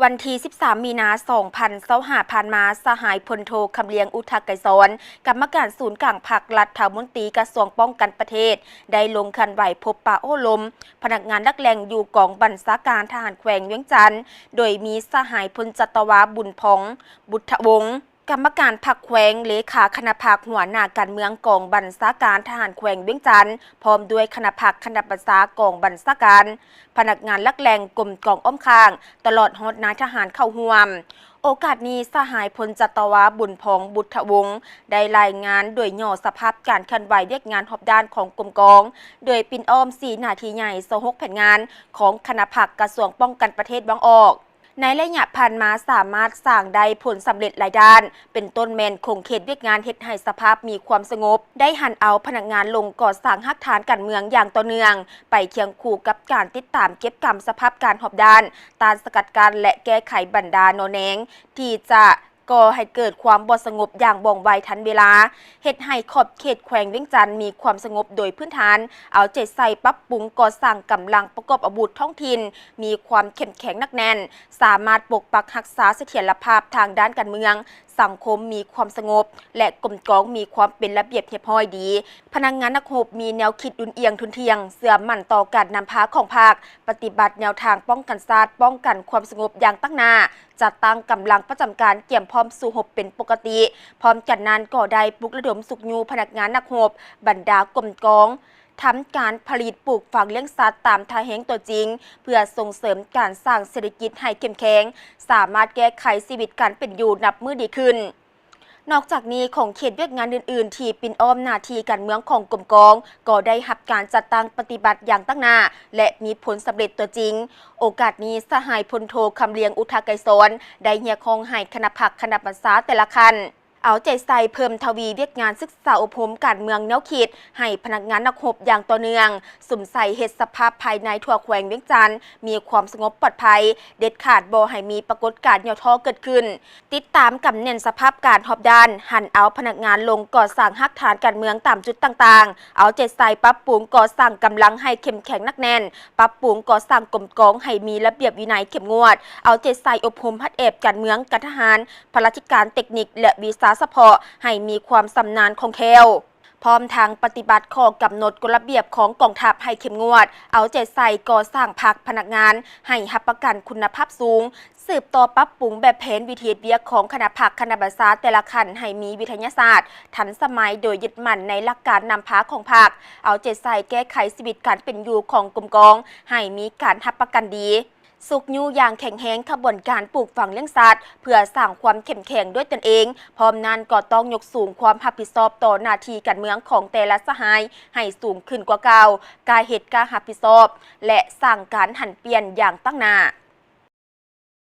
ວັນທີສິບສາມ ມີນາ ສອງພັນຊາວຫ້າ ຜ່ານມາ, ສະຫາຍພົນໂທ ຄຳລຽງ ອຸທະໄກສອນ ກຳມະການສູນກາງພັກ, ລັດຖະມົນຕີກະຊວງປ້ອງກັນປະເທດ ໄດ້ລົງເຄື່ອນໄຫວພົບປະໂອ້ລົມພະນັກງານຫຼັກແຫຼ່ງຢູ່ກອງບັນຊາການທະຫານແຂວງວຽງຈັນ, ໂດຍມີສະຫາຍພົນຈັດຕະວາ ບຸນພອງ ບຸດທະວົງ ກຳມະການພັກແຂວງ, ເລຂາຄະນະພັກ, ຫົວໜ້າການເມືອງກອງບັນຊາການທະຫານແຂວງວຽງຈັນ, ພ້ອມດ້ວຍຄະນະພັກ, ຄະນະບັນຊາກອງບັນຊາການ, ພະນັກງານຫຼັກແຫຼ່ງ, ກົມກອງອ້ອມຂ້າງ, ຕະຫຼອດຮອດນາຍທະຫານເຂົ້າຮ່ວມ. ໂອກາດນີ້, ສະຫາຍພົນຈັດຕະວາ ບຸນພອງ ບຸດທະວົງ ໄດ້ລາຍງານໂດຍຫຍໍ້ສະພາບການເຄື່ອນໄຫວວຽກງານຮອບດ້ານຂອງກົມກອງ, ໂດຍປິ່ນອ້ອມສີ່ໜ້າທີ່ໃຫຍ່, ຊາວຫົກແຜນງານຂອງຄະນະພັກກະຊວງປ້ອງກັນປະເທດວາງອອກ. ໃນໄລຍະຜ່ານມາສາມາດສ້າງໄດ້ຜົນສຳເລັດຫຼາຍດ້ານ, ເປັນຕົ້ນແມ່ນຂົງເຂດວຽກງານເຮັດໃຫ້ສະພາບມີຄວາມສະຫງົບ, ໄດ້ຫັນເອົາພະນັກງານລົງກໍ່ສ້າງຮາກຖານການເມືອງຢ່າງຕໍ່ເນື່ອງ, ໄປຄຽງຄູ່ກັບການຕິດຕາມເກັບກຳສະພາບການຮອບດ້ານ, ຕ້ານສະກັດກັ້ນ ແລະ ແກ້ໄຂບັນດາໜໍ່ແນງທີ່ຈະກໍ່ໃຫ້ເກີດຄວາມບໍ່ສະຫງົບຢ່າງວ່ອງໄວທັນເວລາ, ເຮັດໃຫ້ຂອບເຂດແຂວງວຽງຈັນມີຄວາມສະຫງົບໂດຍພື້ນຖານ, ເອົາໃຈໃສ່ປັບປຸງກໍ່ສ້າງກຳລັງປະກອບອາວຸດທ້ອງຖິ່ນ ມີຄວາມເຂັ້ມແຂງໜັກແໜ້ນ, ສາມາດປົກປັກຮັກສາສະຖຽນລະພາບທາງດ້ານການເມືອງ, ສັງຄົມມີຄວາມສະຫງົບ ແລະ ກົມກອງມີຄວາມເປັນລະບຽບຮຽບຮ້ອຍດີ. ພະນັກງານນັກຮົບມີແນວຄິດອຸ່ນອຽງທຸ່ນທ່ຽງ, ເຊື່ອໝັ້ນຕໍ່ການນຳພາຂອງພັກ, ປະຕິບັດແນວທາງປ້ອງກັນຊາດ, ປ້ອງກັນຄວາມສະຫງົບຢ່າງຕັ້ງໜ້າ, ຈັດຕັ້ງກຳລັງປະຈຳການກຽມພ້ອມສູ້ຮົບເປັນປົກກະຕິ. ພ້ອມກັນນັ້ນກໍໄດ້ປຸກລະດົມຊຸກຍູ້ພະນັກງານນັກຮົບ, ບັນດາກົມກອງ, ທຳການຜະລິດປູກຝັງລ້ຽງສັດຕາມທ່າແຮງຕົວຈິງ, ເພື່ອສົ່ງເສີມການສ້າງເສດຖະກິດໃຫ້ເຂັ້ມແຂງ, ສາມາດແກ້ໄຂຊີວິດການເປັນຢູ່ນັບມື້ດີຂຶ້ນ. ນອກຈາກນີ້, ຂອງເຂດວຽກງານອື່ນໆທີ່ປິ່ນອ້ອມໜ້າທີ່ການເມືອງຂອງກົມກອງ ກໍໄດ້ຮັບການຈັດຕັ້ງປະຕິບັດຢ່າງຕັ້ງໜ້າ ແລະ ມີຜົນສຳເລັດຕົວຈິງ. ໂອກາດນີ້, ສະຫາຍພົນໂທ ຄຳລຽງ ອຸທະໄກສອນ ໄດ້ຮຽກຮ້ອງໃຫ້ຄະນະພັກ, ຄະນະບັນຊາແຕ່ລະຂັ້ນ ເອົາໃຈໃສ່ເພີ່ມທະວີວຽກງານສຶກສາອົບຮົມການເມືອງແນວຄິດໃຫ້ພະນັກງານນັກຮົບຢ່າງຕໍ່ເນື່ອງ, ສຸມໃສ່ເຮັດສະພາບພາຍໃນທົ່ວແຂວງວຽງຈັນມີຄວາມສະຫງົບປອດໄພ, ເດັດຂາດບໍ່ໃຫ້ມີປາກົດການຫຍໍ້ທໍ້ເກີດຂຶ້ນ, ຕິດຕາມກຳແໜ້ນສະພາບການຮອບດ້ານ, ຫັນເອົາພະນັກງານລົງກໍ່ສ້າງຮາກຖານການເມືອງຕາມຈຸດຕ່າງໆ, ເອົາໃຈໃສ່ປັບປຸງກໍ່ສ້າງກຳລັງໃຫ້ເຂັ້ມແຂງໜັກແໜ້ນ, ປັບປຸງກໍ່ສ້າງກົມກອງໃຫ້ມີລະບຽບວິໄນເຂັ້ມງວດ, ເອົາໃຈໃສ່ອົບຮົມຫັດແອບການເມືອງ, ການທະຫານ, ພະລາທິການ, ເຕັກນິກ ແລະ ວິຊາສະເພາະໃຫ້ມີຄວາມຊຳນານຄ່ອງແຄ້ວ, ພ້ອມທັງປະຕິບັດຂໍ້ກຳນົດກົດລະບຽບຂອງກອງທັບໃຫ້ເຂັ້ມງວດ, ເອົາໃຈໃສ່ກໍ່ສ້າງພັກພະນັກງານໃຫ້ຮັບປະກັນຄຸນນະພາບສູງ, ສືບຕໍ່ປັບປຸງແບບແຜນວິທີເຮັດວຽກຂອງຄະນະພັກ, ຄະນະບັນຊາແຕ່ລະຂັ້ນໃຫ້ມີວິທະຍາສາດທັນສະໄໝ, ໂດຍຍຶດໝັ້ນໃນຫຼັກການນຳພາຂອງພັກ, ເອົາໃຈໃສ່ແກ້ໄຂຊີວິດການເປັນຢູ່ຂອງກົມກອງໃຫ້ມີການຮັບປະກັນດີ. ຊຸກຍູ້ຢ່າງແຂງແຮງຂະບວນການປູກຝັງລ້ຽງສັດ ເພື່ອສ້າງຄວາມເຂັ້ມແຂງດ້ວຍຕົນເອງ, ພ້ອມນັ້ນກໍຕ້ອງຍົກສູງຄວາມຮັບຜິດຊອບຕໍ່ໜ້າທີ່ການເມືອງຂອງແຕ່ລະສະຫາຍໃຫ້ສູງຂຶ້ນກວ່າເກົ່າ, ກ້າເຮັດ, ກ້າຮັບຜິດຊອບ ແລະ ສ້າງການຫັນປ່ຽນຢ່າງຕັ້ງໜ້າ.